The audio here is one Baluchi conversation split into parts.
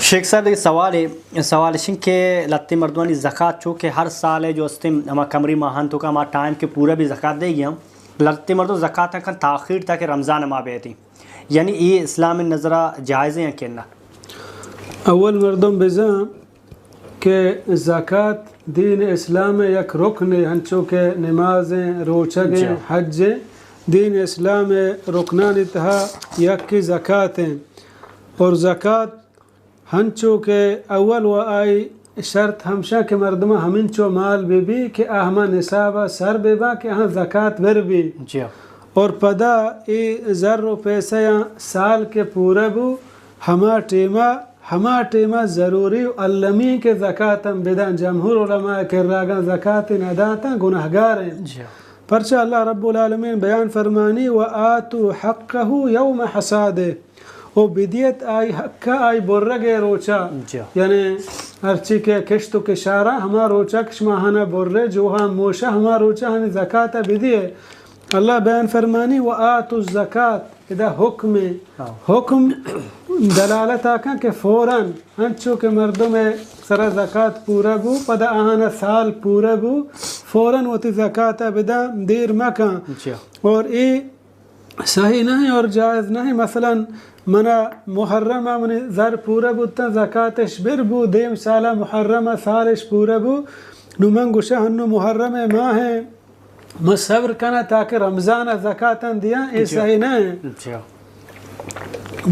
شیخ صاحب، دگہ سوالے، سوال اش انت کہ لہتیں مردمانی زکات چو کہ ہر سال ء جو استیں ہما کمری ماہان توکا ہما ٹائم کہ پورا بی زکات دیگی ہم، لہتیں مردم زکات کن تاخیر تاکہ رمضان ماہ بیتیں، یعنی اے اسلام نظرا جائز ہیں کہ نہ؟ اول مردم بزاں کہ زکات دین اسلام ء یک رکنے، ہنچو کہ نماز ہیں، روچگ ہیں، جی۔ حج ہیں، دین اسلام ء رکنانی تہا یکے زکات ہیں۔ اور زکات ہنچو کہ اول و آئی شرط ہمشہ کہ مردمہ ہمینچو مال بہ بی کہ آ ہما نصاب ء سر بہ با کہ آہاں زکات بر بی۔ جی۔ اور پدا اے زر و پیسہ آں سال کہ پورہ بو، ہما ٹیما، ہما ٹیما ضروری و المی کہ زکات ہم بدن۔ جمہور علماء کراگاں زکات نہ داتاں گناہگار ہیں۔ جی۔ پرچہ اللہ رب العالمین بیان فرمانی، و آتوا حقہ یوم حصادہ، او بدیت آئی حق ء آئی برگ ء روچا۔ جی۔ یعنی ہرچی کہ کشت و کشارا ہما روچا کہ شما ہنا برے جوہا موشا ہما روچا ہنی زکات ء بدیے۔ اللہ بیان فرمانی، و آتوا الزکات، ادا حکم ہے۔ ہاں۔ حکم دلالت آکن کہ فوراً انچو کہ مردم سرا زکات پورا بو، پدا آہانا سال پورا بو، فوراً وتی زکات ء بداں، دیر مکن۔ جی۔ اور اے صحیح نہ ہیں اور جائز نہ ہیں۔ مثلاً منا محرم ء منی زر پورہ بوتاں، زکاتش بر بو، دیم سالا محرم ء سالش پورہ بو، نو من گوشاں ہنو محرم ء ماہ ہیں، من صبر کناں تاکہ رمضان ء زکاتاں دیاں، اے جی۔ صحیح نہ ہیں۔ جی۔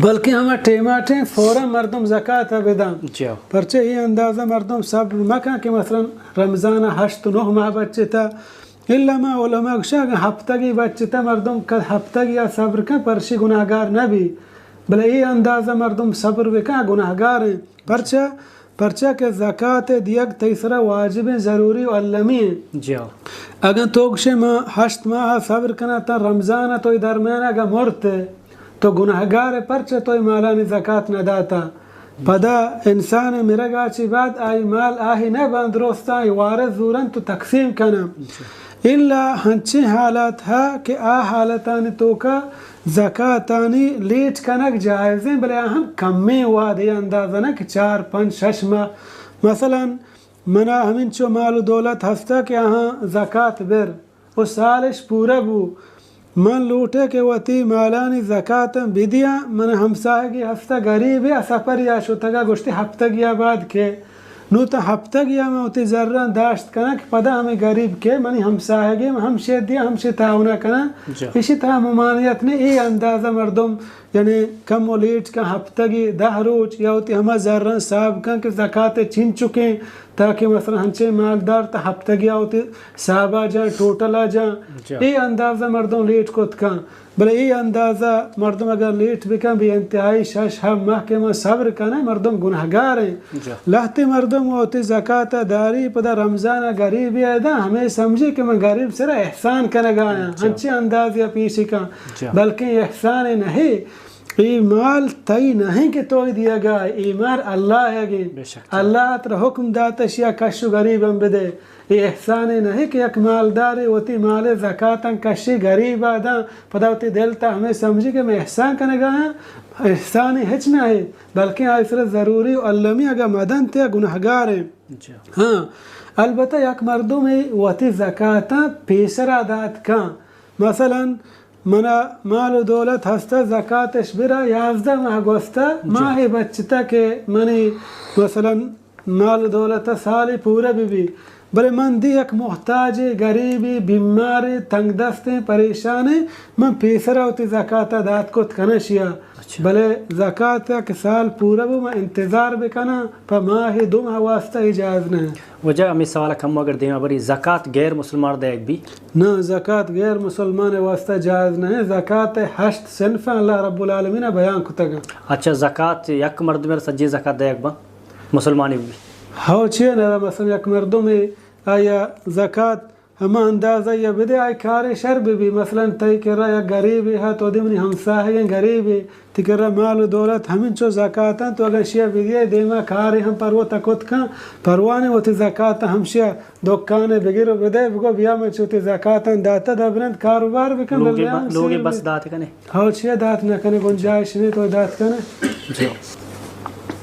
بلکہ ہما ٹیما ٹیم فوراً مردم زکات ء بداں۔ جی۔ پرچہ اے اندازہ مردم صبر مکن کہ مثلاً رمضان ء ہشت نہ ماہ بچتا، الا ما علماء گوشاں اگاں ہپتگی بچتہ مردم کد ہپتگی ء صبر کن پرشی گناہگار نہ بی، بلے اے اندازہ مردم صبر بکن گناہگار ہیں۔ پرچہ؟ پرچہ کہ زکات دیگ تئی سرا واجب ہیں، ضروری و المی ہیں۔ جی ہاں۔ اگاں تو گشے ما ہشت ماہ صبر کناں تا رمضان ء تو درمیان اگاں مرت تو گناہگار ئے، پرچہ تو اے مالانی زکات نہ داتا۔ پدا انسان ء مرگ ء چہ بعد آئی مال آہی نہ باں، درستاں اے وارث زورنت و تقسیم کناں۔ الا ہنچیں حالات ہا کہ آ حالتانی توکا زکاتانی لیٹ کنگ جائز ہیں، بلے آ ہم کمیں وہد، اے اندازہ نہ کہ چار، پنچ، شش ماہ۔ مثلاً منا ہمینچو مال و دولت ہستا کہ آہاں زکات بر و سالش پورہ بو، من لوٹے کہ وتی مالانی زکاتاں بدیاں، من ہمساہگے ہستہ گریبے ء سفرے ء شتگ ء گوشتی ہپتگے ء بعد کہ نوں تاں ہپتگے ء من وتی زراں داشت کناں کہ پدا ہمے گریب کہ منی ہمساہگے من ہمشے دیاں، ہمشے تعاون ء کناں۔ جا۔ ایشی تہا ممانعت نے، اے اندازہ مردم یعنی کم و لیٹ کن ہپتگے دہ روچ یا وتی ہما زراں حساب کن کہ زکات چنچکیں تاکہ مثلاً ہنچیں مالدار تا ہپتگی آ وتی حسابا جاں، ٹوٹلا جاں، جا۔ اے اندازہ مردم لیٹ کت کن۔ بلے اے اندازہ مردم اگر لیٹ بکن، بے انتہائی شش ہفت ماہ کہ من صبر کناں، مردم گناہگار ہیں۔ جا۔ لہتے مردم وتی زکات داری، پدا رمضان غریبی ادا ہمیں سمجھی کہ من غریب سرا احسان کنگا آیاں۔ جا۔ ہنچیں اندازی پیشی کن۔ جا۔ بلکہ احسان نہیں، اے مال تئی نہیں کہ تو دیگا، اے مال اللہ ئیگیں۔ بے شک۔ اللہ ترا حکم داتش یا کش و غریباں بدے۔ اے احسانے نہیں کہ یک مالدارے وتی مال زکاتاں کشی غریبا داں، پدا وتی دل تا ہمیں سمجھی کہ میں احسان کنگا آیاں۔ احسانے ہچ نہ ہے، بلکہ آئی سر ضروری و المی اگا مدن تے گناہگار ہیں۔ جی۔ ہاں، البتہ یک مردمے وتی زکاتاں پیسرا دات کن۔ مثلاً منا مال و دولت ہستہ، زکاتش برا، یازدہ ماہ گوستہ، جی۔ ماہے بچتہ کہ منی مثلاً مال و دولت سالے پورہ بہ بی، بلے من دی یک محتاجے، غریبے، بیمارے، تنگ دستیں، پریشانیں، من پیسرا وتی زکاتا دات کت کناں شیا۔ اچھا۔ بلے زکات کہ سال پورہ بو، من انتظار بکناں، پہ ماہے دو ماہ واسطہ اجازت نہ۔ وجہ ہمیں سوال کم اگر دیما بری، زکات غیر مسلمان دیگ بی؟ نہ، زکات غیر مسلمان واسطہ جائز نہ ہے۔ زکات ہشت صنف اللہ رب العالمین بیان کتگا۔ اچھا، زکات یک مردم سجی زکات دیگ با مسلمانی بی؟ ہو، چیئے نہ، مثلاً یک مردم آیا زکات ہما اندازہ یا بدے، آئی کارے شر بہ بی۔ مثلاً تئی کرا یک غریبے ہا، تو دی منی ہمساہگیں غریبے، تئی کرا مال و دولت ہمینچو زکاتاں، تو اگاں شیا بدیے، دیما کارے ہم پرو تکت کن، پروانے وتی زکاتاں ہم شیا دکانے بگر و بدے، بگو بیا من چو تئی زکاتاں داتا، دا برند کاروبار بکن، لوگے بلے با-، ہم لوگے سیر بس بی۔ دات کنے؟ ہو، چیا دات نہ کنے، گنجائش نے تو دات کنے۔ جی۔